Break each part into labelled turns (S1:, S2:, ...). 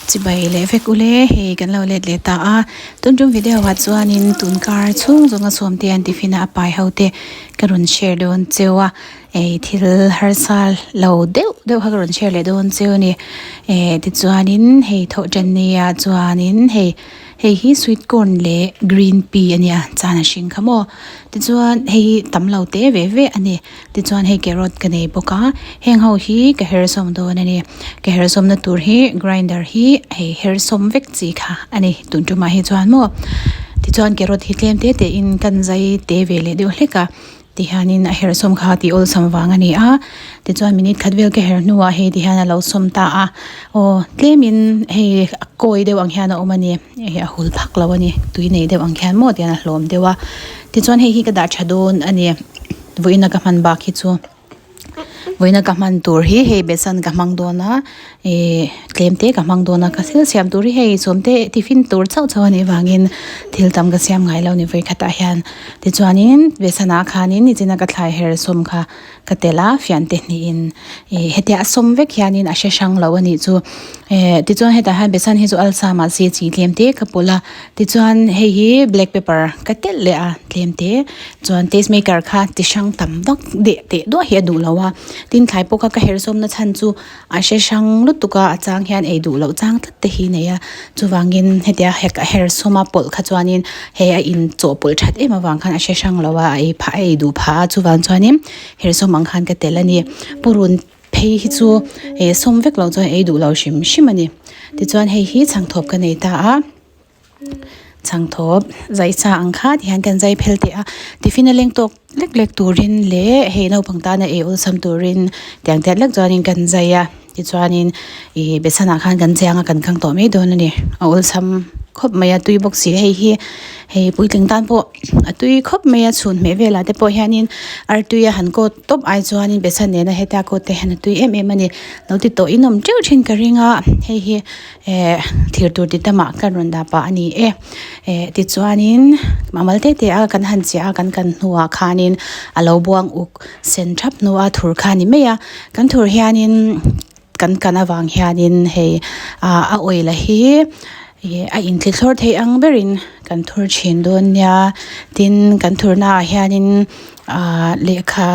S1: Chibai leh vek ule, hei kan lo let leh ta a, tun tum video ah chuanin tun kar chhung zawnga sawmte an tiffin a a pai ho te ka rawn share dawn cheu a, ei thil harsa lo deuh deuh kha ka rawn share leh dawn cheu a ni, eh tichuanin hei thawhtan nia chuanin hei. Hei hi sweet corn leh green pea a nia chana hring kha maw tichuan hei hi tam lo te ve ve a ni tichuan hei carrot ka nei bawk a heng ho hi ka her sawm dawn a ni ka her sawm na tur hi grinder hi hei her sawm vek chi kha a ni tun tumah hi chuan maw tichuan carrot hi tlem te te in kan zai te ve leh deuh hlek a. Tihianin a herh sawm kha tih awlsam vang a ni a, tichuan minute khat vel ka herh hnuah hei tihian a lo sawm ta a, aw tlemin hei a kawi deuh ang hian a awm a ni, hei a hul phak lo a ni, tui nei deuh ang khian maw tihian a hlawm deuh a, tichuan hei hi ka dah tha dawn a ni, vawiin a ka hman bak hi chu vawiin a ka hman tur hi hei besan ka hmang dawn a. Ihh tlem te ka hmang dawn a ka thil siam tur hi hei sawm te tiffin tur chauh chauh a nih vangin thil tam ka siam ngai lo ni vawikhatah hian tichuanin besan ah khanin nichina ka thlai her sawm kha ka telh a fian te hnihin ih hetia a sawm vek hianin a hre hrang lo a nih chu eh tichuan hetah hian besan hi chu alsa mahse chi tlem te ka pawlh a tichuan hei hi black pepper ka telh leh a tlem te chuan taste maker kha ti hrang tam vak deh teh duah hi a duh lo a tin thlai pawh kha ka her sawm na chhan chu. A hre hrang lutuk a a chang hian ei duh loh chang tlat te hi nei a chuvangin hetia hek a her sawm a pawlh kha chuanin hei a in chawhpawlh that em avang khan a hre hrang lo a a ei phah a ei duh phah a chuvang chuanin her sawm ang khan ka telh a ni purun phei hi chu eh sawm vek loh chuan ei duh lo hrim hrim a ni tichuan hei hi chhangthawp ka nei ta a. Chhangthawp zai sa ang kha ti hian kan zai phel teh a tiffin a leng tawk lek lek turin leh hei naupang tana ei awlsam turin tiang tiat lek chuanin kan zai a tichuanin ih besan ah khan kan chiang a kan kang tawh mai dawn a ni a awlsam khawp mai a tui bawk si hei hi hei puitling tan pawh a tui khawp mai a chhun hmeh velah te pawh hianin artui a han kawt tawp ai chuanin besan nena hetia kawt te hian a tui em em a ni lo ti tawh in awm teuh thin ka ring a hei hi. Eh thir tur ti tamah kan rawn dah pah a ni e eh tichuanin a mal te te a kan han chiah a kan kan hnuah khanin a lo buang uk sen thap hnu a thur kha a ni mai a kan thur hianin kan kan avang hianin hei ah a oil a hi ih a in thlithlawr thei ang berin kan thur thin dawn nia tin kan thur naah hianin ah lehkha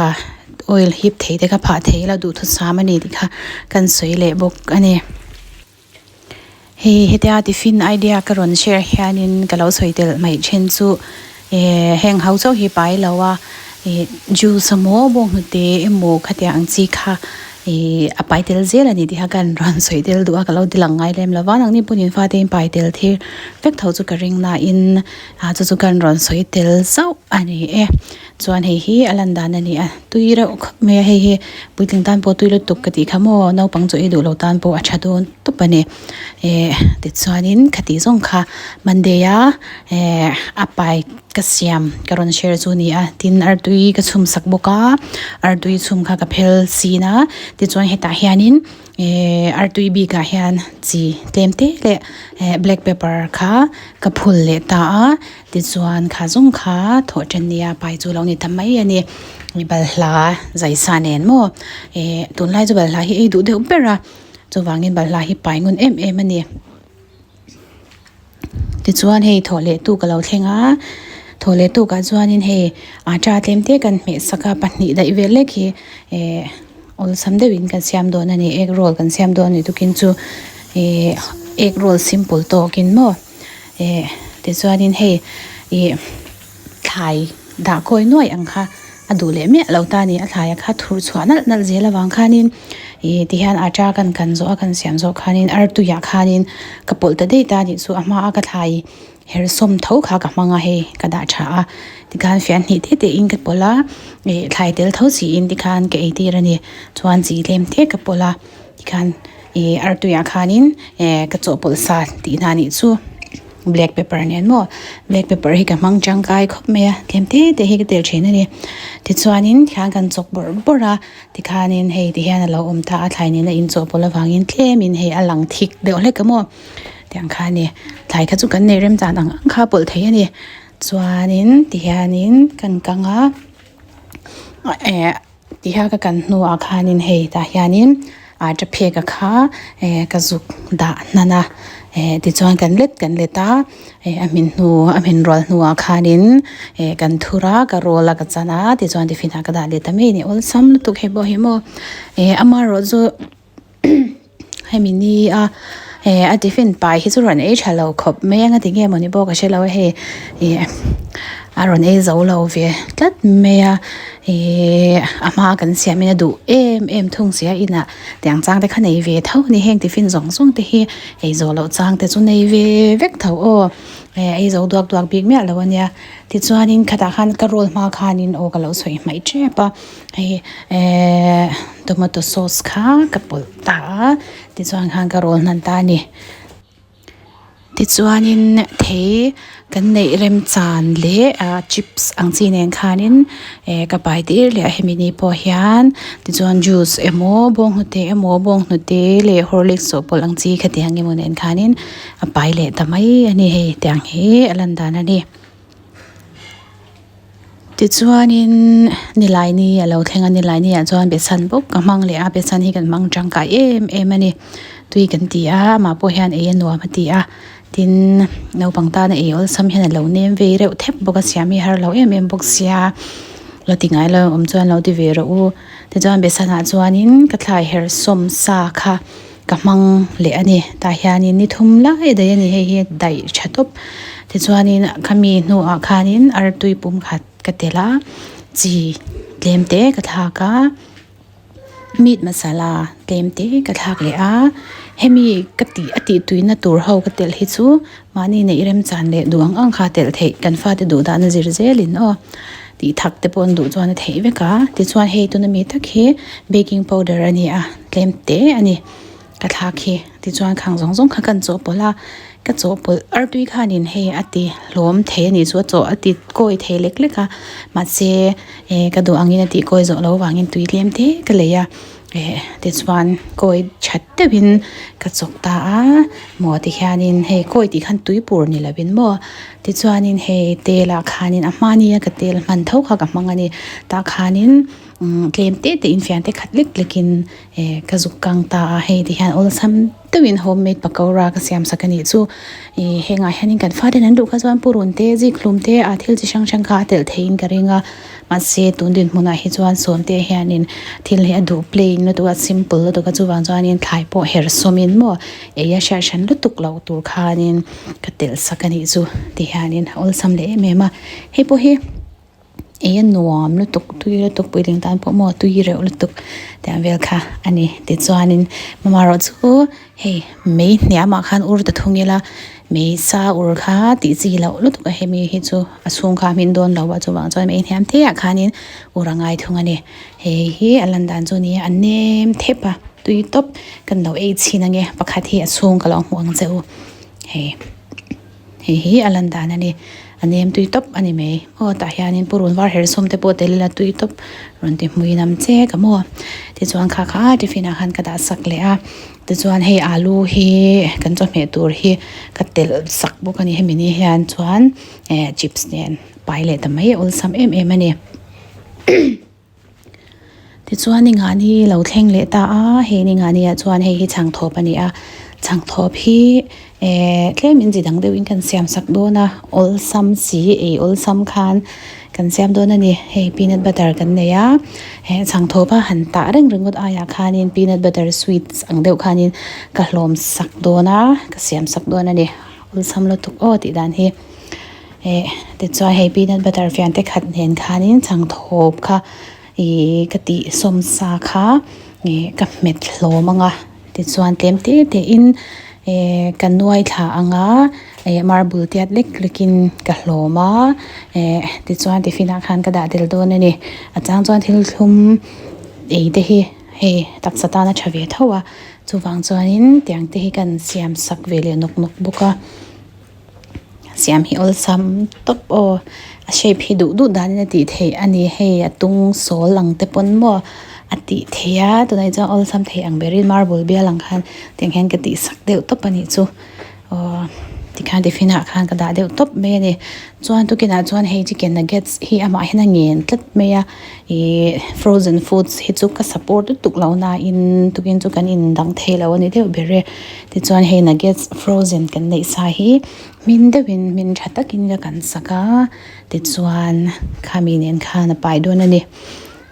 S1: oil hip thei te kha phah thei ila duhthusam a ni tih kha kan sawi leh bawk a ni. Hei hetia tiffin idea ka rawn share hianin ka lo sawi tel mai then chu eh heng ho chauh hi pai lo a ih juice emaw bawnghnute emaw khatiang ang chi kha ih a pai tel zel a ni tih kha kan rawn sawi tel duh a ka lo ti lang ngai lem lo va nangni pawhin fate in pai tel thir vek tho chu ka ring nain ah chu chu kan rawn sawi tel zauh a ni e. Chuan hei hi a lan dan a ni a tui reuh khawp mai a hei hi puitling tan pawh tui lutuk ka tih kha maw naupang chu ei duh lo tan pawh a tha dawn tawp a ni eh tichuanin khati zawng kha monday a eh a pai ka siam ka rawn share chu a ni a tin artui ka chhum sak bawk a artui chhum kha ka phel sin a tichuan hetah hianin. Ehh artui bikah hian chi tlem te leh eh black pepper kha ka phul leh ta a tichuan kha zawng kha thawh then nia pai chu lo ni ta mai a ni balhla zai sa nen maw eh tunlai chu balhla hi ei duh deuh ber a chuvangin balhla hi pai ngun em em a ni. Tichuan hei thawh leh tu ka lo thleng a thawh leh tukah chuanin hei atta tlem te kan hmeh sak a pahnih daih vel lek hi eh awlsam deuhin kan siam dawn a ni egg roll kan siam dawn a ni tukin chu eh egg roll simple tawkin maw eh tichuanin hei ih thlai dah kawi nuai ang kha a duh leh miah lo ta a ni a thlai a kha thur chhuah nalh nalh zel avang khanin ih tihian atta kan kan zawh a kan siam zawh khanin artuiah khanin ka pawlh ta daih ta a nih chu a hma a ka thlai her sawm tho kha ka hmang a hei ka dah tha a tikhan fian hnih te te in ka pawlh a ih thlai tel tho siin tikhan ka ei tir a ni chuan chi tlem te ka pawlh a tikhan ih artuiah khanin eh ka chawhpawlh sa tihna a nih chu. Black pepper nen maw black pepper hi ka hmang tangkai khawp mai a tlem te te hi ka tel thin a ni tichuanin tikhan kan chawk bawrh bawrh a tikhanin hei ti hian a lo awm ta a thlai nena inchawhpawlh avangin tlemin hei a lang thik deuh hlek a maw tiang kha a ni thlai kha chu kan nei rem dan ang ang kha a pawlh thei a ni chuanin tihianin kan kang a eh. Tihian ka kan hnuah khanin hei tah hianin Atta phek a kha eh ka zuk dah hnan a eh tichuan kan let kan let a eh a hmin hnu a hmin rual hnuah khanin eh kan thur a ka roll a ka chan a tichuan tiffin ah ka dah leh ta mai a ni awlsam lutuk hei pawh hi maw eh amaherawh chu hemi ni a eh a tiffin pai hi chu rawn ei tha lo khawp mai a nga tinge mawni pawh ka hrelo a hei ih a rawn ei zo lo ve tlat mai a ihh a hma kan siam in a duh em em thung si a inah tiang chang te kha nei ve tho a ni heng tiffin zawng zawng te hi ei zawh loh chang te chu nei ve vek tho aw eh ei zo duak duak bik miah lo a nia tichuanin khatah khan ka roll hma khanin aw ka lo sawi hmaih tep a hei ehh tomato sauce kha ka pawlh ta a tichuan khan ka roll hnan ta a ni. Tichuanin thei kan neih remchan leh ah chips ang chi nen khanin eh ka pai tir leh a hemi ni pawh hian tichuan juice emaw bawnghnute emaw bawnghnute leh horlicks chawhpawlh ang chi khatiang emaw nen khanin a pai leh ta mai a ni hei tiang hi a lan dan a ni. Tichuanin nilaini a lo thleng a nilaini ah chuan besan bawk ka hmang leh a besan hi kan hmang tangkai em em a ni tui kan ti a amah pawh hian ei a nuam a ti a tin naupang tana ei awlsam hian a lo nem vei reuh thep bawk a siam hi har lo em em bawk sia la ti ngai lo awm chuan lo ti ve rawh u tichuan besan ah chuanin ka thlai her sawm sa kha ka hmang leh a ni tah hianin ni thum lai daih a ni hei hi daih tha tawp tichuanin khami hnuah khanin artui pum khat ka tel a chi tlem te ka thlak a meat masala tlem te ka thlak leh a hemi ka tih a tih tuina tur ho ka telh hi chu mahni neih remchan leh duh ang ang kha telh theih kan fate duh dahna zir zelin aw tih thak te pawh an duh chuan a theih vek a tichuan hei tuna mi tak hi baking powder a ni a tlem te a ni ka thlak hi tichuan khang zawng zawng kha kan chawhpawlh a ka chawhpawlh artui khanin hei a ti hlawm thei a nih chu a chawh a ti kawi thei lek lek a mahse eh ka duh angin a tih kawi zawh loh avangin tui tlem te ka lei a eh tichuan kawi that deuhin ka chawk ta a maw tihianin hei kawi tih khan tui pur ni lovin maw tichuanin hei tel ah khanin a hmani a ka tel hman tho kha ka hmang a ni tah khanin umm tlem te te in fian te khat lek lek in eh ka zuk kang ta a hei ti hian awlsam deuhin homemade pakora ka siam sak a nih chu ih hengah hianin kan fate an duh kha chuan purun te zikhlum te ah thil chi hrang hrang kha a telh theihin ka ring a mahse tun dinhmunah hi chuan sawmte hianin thil hi a duh plain lutuk a simple lutuk a chuvang chuanin thlai pawh her sawmin maw ei a hriat hran lutuk loh tur khanin ka telh sak a nih chu ti hianin a awlsam leh em em a hei pawh hi. Ei a nuam lutuk tui lutuk puitling tan pawh maw tui reuh lutuk tiang vel kha a ni tichuanin amaherawh chu hei mei hniamah khan ur ta thung ila mei sa ur kha tih chi loh lutuk a hemi hi chu a chhung kha a hmin dawn lo a chuvang chuan mei hniam theih ah khanin ur a ngai thung a ni hei hi a lan dan chu a ni a a nem thep a tui tawp kan lo ei chhin ange pakhat hi a chhung ka lo hmuh ang che u hei. Hei hi a lan dan a ni a nem tui tawp a ni mai aw tah hianin purun var her sawm te pawh tel ila tui tawp rawn ti hmui nam chek a maw tichuan kha kha tiffin ah khan ka dah sak leh a tichuan hei alu hi kan chawhmeh tur hi ka telh sak bawk a ni hemi ni hian chuan eh chips nen pai leh ta mai a awlsam em em a ni. Tichuan ni ngah ni lo thleng leh ta a, hei ni ngah ni ah chuan hei hi chhangthawp a ni a, chhangthawp hi eh tlem in chi dang deuh in kan siam sak dawn a, awlsam si ei awlsam khan kan siam dawn a ni, hei peanut butter kan nei a, eh chhangthawp a han tah reng ringawt aiah khanin peanut butter sweets ang deuh khanin ka hlawm sak dawn a, ka siam sak dawn a ni, awlsam lutuk aw tih dan hi. Eh tichuan hei peanut butter fian te khat nen khanin chhangthawp kha ih ka tih sawm sa kha ih ka hmet hlawm ang a tichuan tlem te te in eh ka nuai thla ang a eh marble tiat lek lek in ka hlawm a eh tichuan tiffin ah khan ka dah tel dawn a ni a chang chuan thil thlum ei te hi hei taksa tan a tha ve tho a chuvang chuanin tiang te hi kan siam sak ve leh nawk nawk bawk a. Siam hi awlsam tawp aw a shape hi duh duh danin a tih theih a ni hei a tung sawl ang te pawn maw a tih theih a tunah hi chuan awlsam theih ang berin marble bial ang khan tiang hian ka tih sak deuh tawp a nih chu aw. Tikhan tiffin ah khan ka dah deuh tawp mai a ni. Chuan tukinah chuan hei chicken nuggets hi amah hian a ngen tlat mai a ihh frozen foods hi chu ka support lutuk lo nain tukin chu kan in dang thei lo a ni deuh ber e. Tichuan hei nuggets frozen kan neih sa hi hmin deuhin hmin tha takin ka kan sak a tichuan khami nen khan a pai dawn a ni.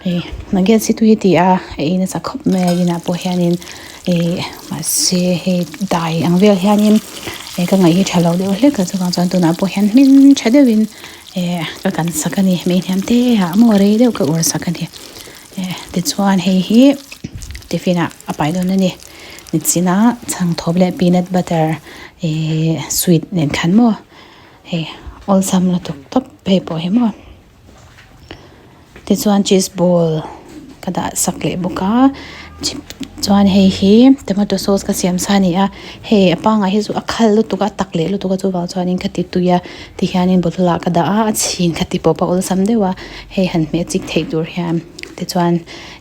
S1: Hei nuggets hi tui a ti a a ei nasa khawp mai a inah pawh hianin ih mahse hei dai ang vel hianin eh ka ngaih hi tha lo deuh hlek a chuvang chuan tunah pawh hian hmin tha deuhin eh ka kan sak a ni hmei hniam te ah maw rei deuh ka ur sak a ni eh tichuan hei hi tiffin ah a pai dawn a ni nichin ah chhangthawp leh peanut butter ih sweet nen khan maw hei awlsam lutuk tawp phei pawh hi maw. Tichuan cheese ball ka dah sak leh bawk a chuan hei hi tomato sauce ka siam sa a ni a hei a pangai hi chu a khal lutuk a a tak leh lutuk a chuvang chuanin ka ti tui a tihianin bottle ah ka dah a a chhin ka ti pawp a awlsam deuh a hei han hmeh chik theih tur hian tichuan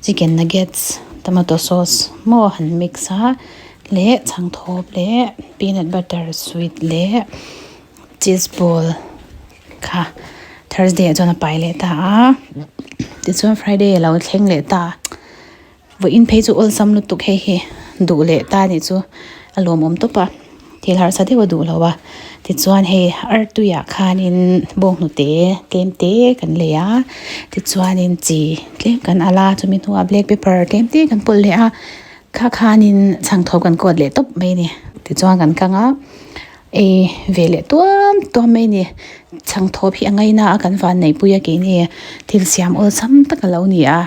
S1: chicken nuggets tomato sauce maw han mix a leh chhangthawp leh peanut butter sweet leh cheese ball. Kha Thursday ah chuan a pai leh ta a tichuan Friday a lo thleng leh ta vawiin phei chu awlsam lutuk hei hi duh leh ta nih chu a lawmawm tawp a thil harsa deuh a duh lo a tichuan hei artui ah khanin bawnghnute tlem te kan lei a tichuanin chi tlem kan alh a chumi hnuah black pepper tlem te kan pawlh leh a kha khanin chhangthawp kan kawt leh tawp mai a ni tichuan kan kang a. Ei ve leh tuam tuam mai a ni. Chhangthawp hi a ngaina a kan van neihpui a keini thil siam awlsam tak a lo ni a.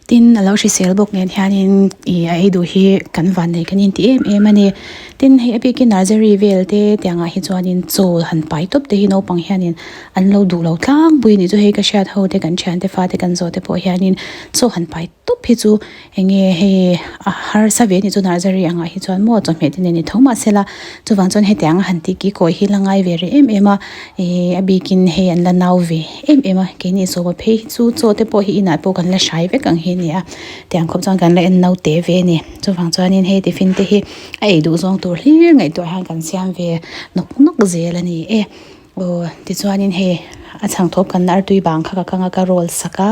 S1: Tin a lo hrisel bawk nen hianin ih a ei duh hi kan van nei kan inti em em a ni. Tin hei a bikin nursery vel te tiangah hi chuanin chaw han pai tawp te hi naupang hianin an lo duh lo tlangpui a ni chu hei ka hriat ho te kan thiante fate kan zawh te pawh hianin chaw han pai tawp hi chu Enge hei a harsa ve anih chu nursery angah hi chuan maw chawhmeh te nen ni tho mahsela chuvang chuan hetiang a han tih ki kawi hi la ngai ve rih em em a ihh a bikin hei an la nau ve em em a keini sawma phei hi chu chaw te pawh hi inah pawh kan la hrai vek ang hi a ni a tiang khawp chuan kan la en naute ve a ni chuvang chuanin hei tiffin te hi a ei duh zawng tur hlir ngaihtuah hian kan siam ve nawk nawk zel a ni e. Aw tichuanin hei a chhangthawp kan artui bang kha ka kang a ka roll sak a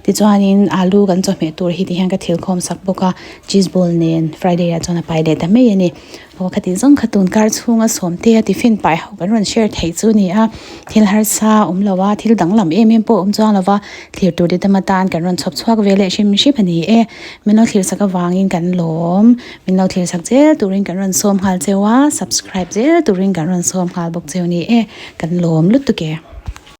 S1: tichuanin alu kan chawhmeh tur hi tihian ka thil khawm sak bawk a cheese ball nen friday ah chuan a pai leh ta mai a ni aw khati zawng kha tun kar chhunga sawmte a tiffin pai ho kan rawn share theih chu a ni a thil harsa a awm lo a thil danglam em em pawh a awm chuang lo va thlir tur te tam atan kan rawn chhawp chhuak ve leh hrim hrim a ni e min lo thlir sak avangin kan lawm. Min lo thlir sak zel turin kan rawn sawm nghal cheu a, subscribe zel turin kan rawn sawm nghal bawk cheu ni e, kan lawm lutuk e.